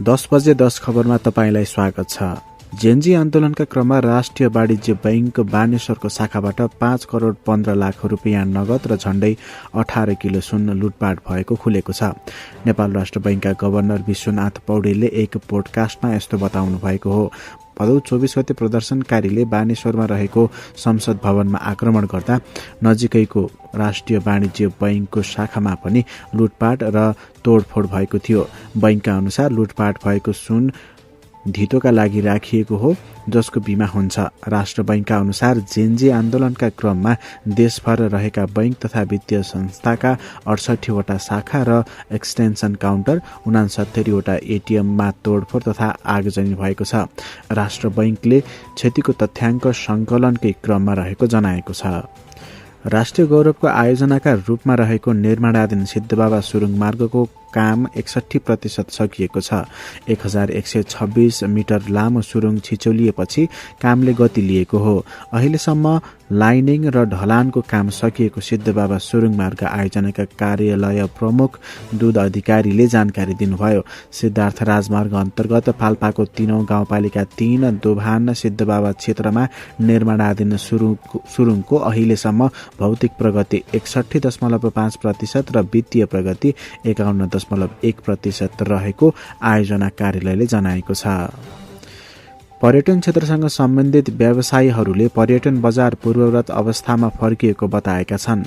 10 बजे 10 खबरमा तपाईंलाई स्वागत छ। जेनजी आन्दोलनका क्रममा राष्ट्रिय वाणिज्य बैंक बानेश्वरको शाखाबाट 5 करोड 15 लाख रुपियाँ नगद र झण्डै 18 किलो सुन लुटपाट भएको खुलेको छ। नेपाल राष्ट्र बैंकका गभर्नर विश्वनाथ पौडेलले एक पोडकास्टमा यस्तो बताउनु भएको हो। भदौ 24 गते प्रदर्शनकारीले बानेश्वरमा रहेको संसद भवनमा आक्रमण गर्दा नजिकैको राष्ट्रिय वाणिज्य बैंकको शाखामा पनि लुटपाट र तोडफोड भएको थियो। बैंकका अनुसार लुटपाट भएको सुन धितोका लागि राखिएको हो, जसको बीमा हुन्छ। राष्ट्र बैंकका अनुसार जेनजी आन्दोलनका क्रममा देशभर रहेका बैंक तथा वित्तीय संस्थाका 68 वटा शाखा र एक्सटेन्सन काउन्टर 69 वटा एटीएममा तोडफोड तथा आगजनी भएको छ। राष्ट्र बैंकले क्षतिको तथ्याङ्क संकलनकै क्रममा रहेको जनाएको छ। राष्ट्रिय गौरवको आयोजनाका रूपमा रहेको निर्माणाधीन सिद्धबाबा सुरुङ मार्गको काम 61% सकिएको छ। 1126 मिटर लामो सुरुङ छिचोलिएपछि कामले गति लिएको हो। अहिलेसम्म लाइनिङ र ढलानको काम सकिएको सिद्धबाबा सुरुङ मार्ग आयोजनाका कार्यालय प्रमुख दूध अधिकारीले जानकारी दिनुभयो। सिद्धार्थ राजमार्ग अन्तर्गत पाल्पाको 3औं गाउँपालिका 3 दोभान सिद्धबाबा क्षेत्रमा निर्माणाधीन सुरुङको अहिलेसम्म भौतिक प्रगति 61.5% र वित्तीय प्रगति 51.1% रहेको आयोजना कार्यालयले जनाएको छ। पर्यटन क्षेत्रसँग सम्बन्धित व्यवसायीहरूले पर्यटन बजार पूर्ववत अवस्थामा फर्किएको बताएका छन्।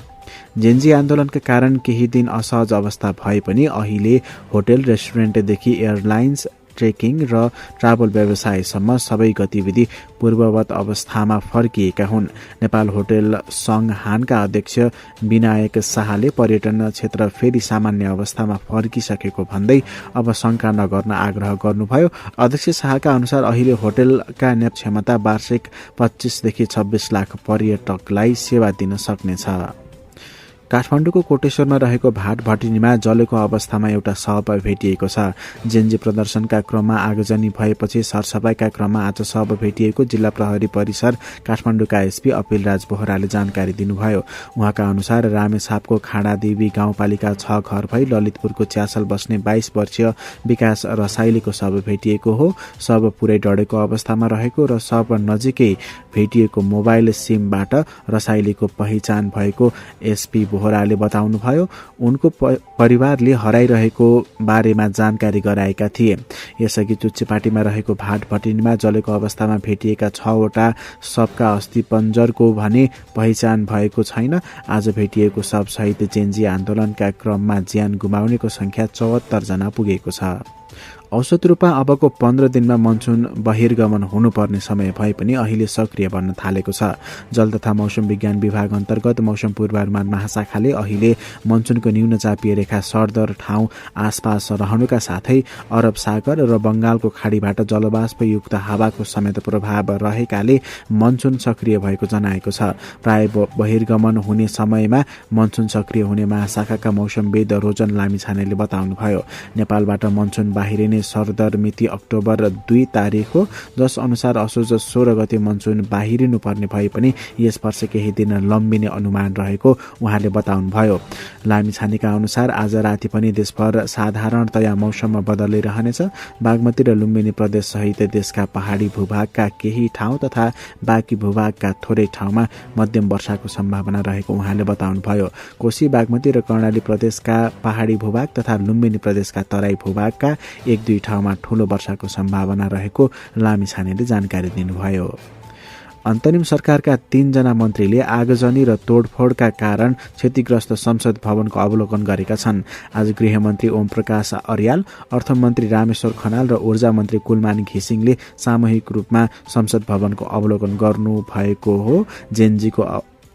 जेनजी आन्दोलनका कारण केही दिन असहज अवस्था भए पनि अहिले होटल, रेस्टुरेन्टदेखि एयरलाइन्स, ट्रेकिङ र ट्राभल व्यवसायसम्म सबै गतिविधि पूर्ववत अवस्थामा फर्किएका हुन्। नेपाल होटल संघ हानका अध्यक्ष विनायक शाहले पर्यटन क्षेत्र फेरि सामान्य अवस्थामा फर्किसकेको भन्दै अब शंका नगर्न आग्रह गर्नुभयो। अध्यक्ष शाहका अनुसार अहिले होटलका क्षमता वार्षिक 25 देखि 26 लाख पर्यटकलाई सेवा दिन सक्नेछ। काठमाडौँको कोटेश्वरमा रहेको भाट भटिनीमा जलेको अवस्थामा एउटा शव भेटिएको छ। जेनजी प्रदर्शनका क्रममा आगजनी भएपछि सरसफाईका क्रममा आज शव भेटिएको जिल्ला प्रहरी परिसर काठमाडौँका एसपी अपिलराज बोहराले जानकारी दिनुभयो। उहाँका अनुसार रामेछापको खाडादेवी गाउँपालिका 6 घर भई ललितपुरको च्यासल बस्ने 22 वर्षीय विकास रसाइलीको शव भेटिएको हो। शव पुरै डढेको अवस्थामा रहेको र शव नजिकै भेटिएको मोबाइल सिमबाट रसाइलीको पहिचान भएको एसपी बोहराले बताउनुभयो। उनको परिवारले हराइरहेको बारेमा जानकारी गराएका थिए। यसअघि चुच्चेपाटीमा रहेको भाट भटिनीमा जलेको अवस्थामा भेटिएका 6 वटा शवका अस्थिपञ्जरको भने पहिचान भएको छैन। आज भेटिएको शवसहित जेनजी आन्दोलनका क्रममा ज्यान गुमाउनेको संख्या 74 जना पुगेको छ। औसत रूपमा अबको 15 दिनमा मनसुन बहिर्गमन हुनुपर्ने समय भए पनि अहिले सक्रिय बन्न थालेको छ। जल तथा मौसम विज्ञान विभाग अन्तर्गत मौसम पूर्वानुमान महाशाखाले अहिले मनसुनको न्यून चापिय रेखा सरदर ठाउँ आसपास रहनुका साथै अरब सागर र बंगालको खाडीबाट जलवाष्पयुक्त हावाको समेत प्रभाव रहेकाले मनसुन सक्रिय भएको जनाएको छ। प्राय बहिर्गमन हुने समयमा मनसुन सक्रिय हुने महाशाखाका मौसमविद रोजन लामिछानेले बताउनुभयो। नेपालबाट मनसुन बाहिरिने सरदर मिति अक्टोबर 2 तारिख हो, जस अनुसार असोज 16 गते मनसुन बाहिरिनु पर्ने भए पनि यस वर्ष केही दिन लम्बिने अनुमान रहेको उहाँले बताउनुभयो। लामिछानेका अनुसार आज राति पनि देशभर साधारणतया मौसममा बदली रहनेछ। बागमती र लुम्बिनी प्रदेश सहित देशका पहाडी भूभागका केही ठाउँ तथा बाँकी भूभागका थोरै ठाउँमा मध्यम वर्षाको सम्भावना रहेको उहाँले बताउनुभयो। कोशी, बागमती र कर्णाली प्रदेशका पहाडी भूभाग तथा लुम्बिनी प्रदेशका तराई भूभागका 1-2 ठाउँमा ठूलो वर्षाको सम्भावना रहेको लामिछानेले जानकारी दिनुभयो। अन्तरिम सरकारका 3 जना मन्त्रीले आगजनी र तोडफोडका कारण क्षतिग्रस्त संसद भवनको अवलोकन गरेका छन्। आज गृहमन्त्री ओम प्रकाश अर्याल, अर्थमन्त्री रामेश्वर खनाल र ऊर्जा मन्त्री कुलमान घिसिङले सामूहिक रूपमा संसद भवनको अवलोकन गर्नुभएको हो। जेनजीको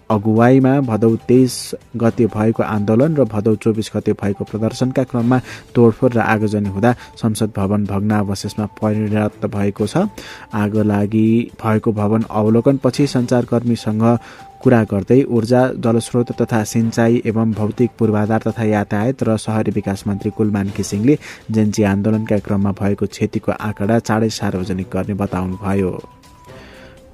अगुवाईमा भदौ 23 गते भएको आन्दोलन र भदौ 24 गते भएको प्रदर्शनका क्रममा तोडफोड र आगजनी हुँदा संसद भवन भग्नावशेषमा परिणत भएको छ। आगलागी भएको भवन अवलोकनपछि सञ्चारकर्मीसँग कुरा गर्दै ऊर्जा, जलस्रोत तथा सिंचाई एवं भौतिक पूर्वाधार तथा यातायात र शहरी विकास मन्त्री कुलमान घिसिङले जेनजी आन्दोलनका क्रममा भएको क्षतिको आँकडा चाँडै सार्वजनिक गर्ने बताउनुभयो।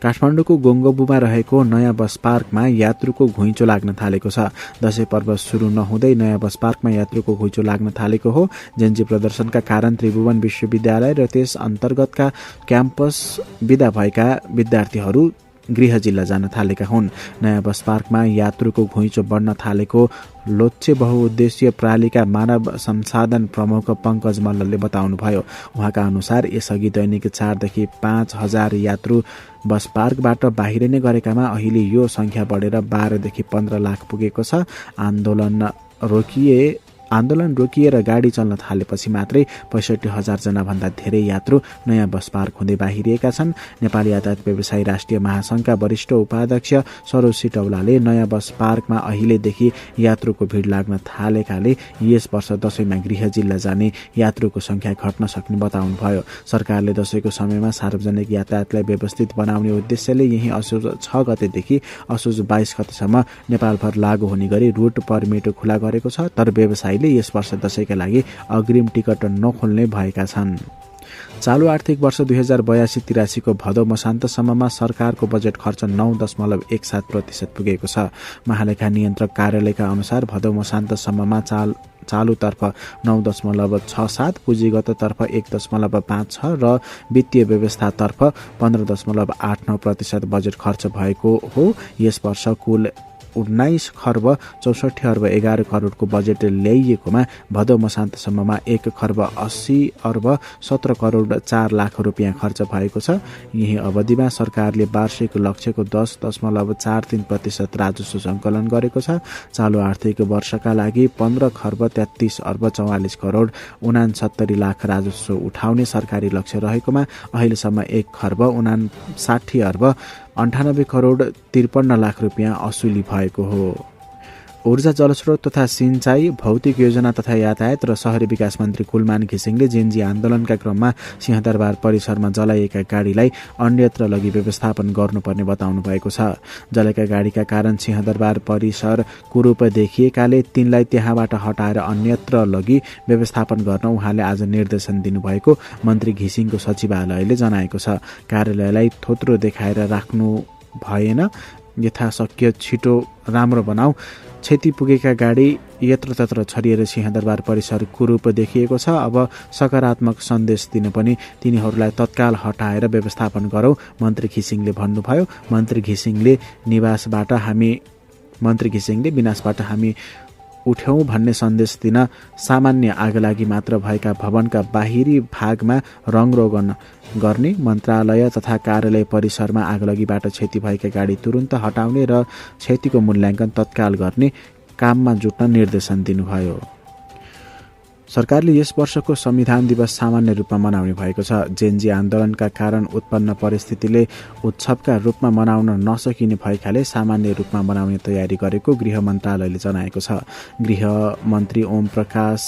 काठमाडौँको गोङ्गबुमा रहेको नयाँ बस पार्कमा यात्रुको घुइँचो लाग्न थालेको छ। दशैं पर्व सुरु नहुँदै नयाँ बस पार्कमा यात्रुको घुइँचो लाग्न थालेको हो। जेन्जी प्रदर्शनका कारण त्रिभुवन विश्वविद्यालय र त्यस अन्तर्गतका क्याम्पस विदा भएका विद्यार्थीहरू गृह जिल्ला जान थालेका हुन्। नयाँ बस पार्कमा यात्रुको घुइँचो बढ्न थालेको लोच्छे बहुउद्देश्य प्रणालीका मानव संसाधन प्रमुख पंकज मल्लले बताउनुभयो। उहाँका अनुसार यसअघि दैनिक 4 देखि 5,000 यात्रु बस पार्कबाट बाहिर नै गरेकामा अहिले यो संख्या बढेर 12 देखि 15 लाख पुगेको छ। आन्दोलन रोकिएर गाडी चल्न थालेपछि मात्रै 65,000 जना भन्दा धेरै यात्रु नयाँ बस पार्क हुँदै बाहिरिएका छन्। नेपाली यातायात व्यवसायी राष्ट्रिय महासंघका वरिष्ठ उपाध्यक्ष सरोज सिटौलाले नयाँ बस पार्कमा अहिलेदेखि यात्रुको भिड लाग्न थालेकाले यस वर्ष दशैंमा गृह जिल्ला जाने यात्रुको संख्या घट्न सक्ने बताउनुभयो। सरकारले दशैंको समयमा सार्वजनिक यातायातलाई व्यवस्थित बनाउने उद्देश्यले यही असोज 6 गतेदेखि असोज 22 गतेसम्म नेपालभर लागू हुने गरी रुट परमिट खुला गरेको छ। तर व्यवसायीले यस वर्ष दशैंका लागि अग्रिम टिकट नखोल्ने भएका छन्। चालु आर्थिक वर्ष 2082-83 को भदौ मसान्तसम्ममा सरकारको बजेट खर्च 9.17% पुगेको छ। महालेखा नियन्त्रक कार्यालयका अनुसार भदौ मसान्तसम्ममा चालुतर्फ 9.67, पुँजीगततर्फ 1.56 र वित्तीय व्यवस्थातर्फ 15.89% बजेट खर्च भएको हो। यस वर्ष कुल 19 खर्ब 64 अर्ब 11 करोडको बजेट ल्याइएकोमा भदौ मसान्तसम्ममा 1 खर्ब 80 अर्ब 17 करोड 4 लाख रुपियाँ खर्च भएको छ। यही अवधिमा सरकारले वार्षिक लक्ष्यको 10.43% राजस्व सङ्कलन गरेको छ। चालु आर्थिक वर्षका लागि 15 खर्ब 33 अर्ब 44 करोड 69 लाख राजस्व उठाउने सरकारी लक्ष्य रहेकोमा अहिलेसम्म 1 खर्ब 59 अर्ब 98 करोड 53 लाख रुपियाँ असुली भएको हो। ऊर्जा, जलस्रोत तथा सिंचाई, भौतिक योजना तथा यातायात र शहरी विकास मन्त्री कुलमान घिसिङले जेन्जी आन्दोलनका क्रममा सिंहदरबार परिसरमा जलाइएका गाडीलाई अन्यत्र लगी व्यवस्थापन गर्नुपर्ने बताउनु भएको छ। जलेका गाडीका कारण सिंहदरबार परिसर कुरूप देखिएकाले तिनलाई त्यहाँबाट हटाएर अन्यत्र लगी व्यवस्थापन गर्न उहाँले आज निर्देशन दिनुभएको मन्त्री घिसिङको सचिवालयले जनाएको छ। कार्यालयलाई थोत्रो देखाएर राख्नु भएन, यथाशक्य छिटो राम्रो बनाऊ। क्षति पुगेका गाडी यत्रतत्र छरिएर सिंहदरबार परिसर कुरूप देखिएको छ। अब सकारात्मक सन्देश दिन पनि तिनीहरूलाई तत्काल हटाएर व्यवस्थापन गरौँ, मन्त्री घिसिङले भन्नुभयो। मन्त्री घिसिङले विनाशबाट हामी उठ्यौं भन्ने सन्देश दिन सामान्य आगलागी मात्र भएका भवनका बाहिरी भागमा रङरोगन गर्ने, मन्त्रालय तथा कार्यालय परिसरमा आगलागीबाट क्षति भएका गाडी तुरुन्त हटाउने र क्षतिको मूल्याङ्कन तत्काल गर्ने काममा जुट्न निर्देशन दिनुभयो। सरकारले यस वर्षको संविधान दिवस सामान्य रूपमा मनाउने भएको छ। जेन्जी आन्दोलनका कारण उत्पन्न परिस्थितिले उत्सवका रूपमा मनाउन नसकिने भएकाले सामान्य रूपमा मनाउने तयारी गरेको गृह मन्त्रालयले जनाएको छ। गृह मन्त्री ओम प्रकाश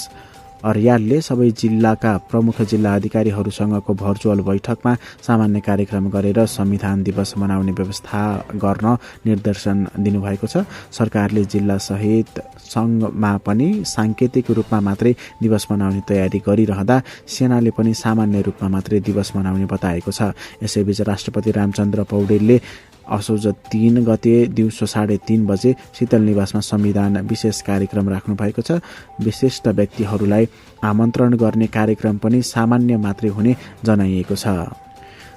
अर्यालले सबै जिल्लाका प्रमुख जिल्ला अधिकारीहरूसँगको भर्चुअल बैठकमा सामान्य कार्यक्रम गरेर संविधान दिवस मनाउने व्यवस्था गर्न निर्देशन दिनुभएको छ। सरकारले जिल्ला सहित संघमा पनि सांकेतिक रूपमा मात्रै दिवस मनाउने तयारी गरिरहँदा सेनाले पनि सामान्य रूपमा मात्रै दिवस मनाउने बताएको छ। यसैबीच राष्ट्रपति रामचन्द्र पौडेलले असोज 3 गते दिउँसो 3:30 बजे शीतल निवासमा संविधान विशेष कार्यक्रम राख्नु भएको छ। विशिष्ट व्यक्तिहरूलाई आमन्त्रण गर्ने कार्यक्रम पनि सामान्य मात्रै हुने जनाइएको छ।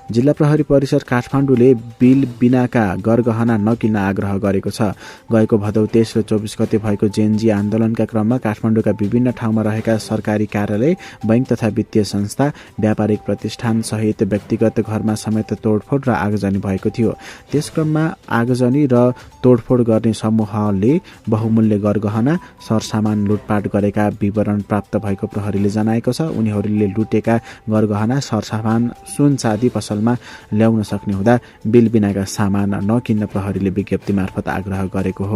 जिल्ला प्रहरी परिसर काठमाडौँले बिल बिनाका गरगहना नकिन्न आग्रह गरेको छ। गएको भदौ 23 र 24 गते भएको जेन्जी आन्दोलनका क्रममा काठमाडौँका विभिन्न ठाउँमा रहेका सरकारी कार्यालय, बैंक तथा वित्तीय संस्था, व्यापारिक प्रतिष्ठान सहित व्यक्तिगत घरमा समेत तोडफोड र आगजनी भएको थियो। त्यस क्रममा आगजनी र तोडफोड गर्ने समूहले बहुमूल्य गरगहना, सरसामान लुटपाट गरेका विवरण प्राप्त भएको प्रहरीले जनाएको छ। उनीहरूले लुटेका गरगहना, सरसामान, सुन चाँदी पसलमा ल्याउन सक्ने हुँदा बिल बिनाका सामान नकिन्न प्रहरीले विज्ञप्ति मार्फत आग्रह गरेको हो।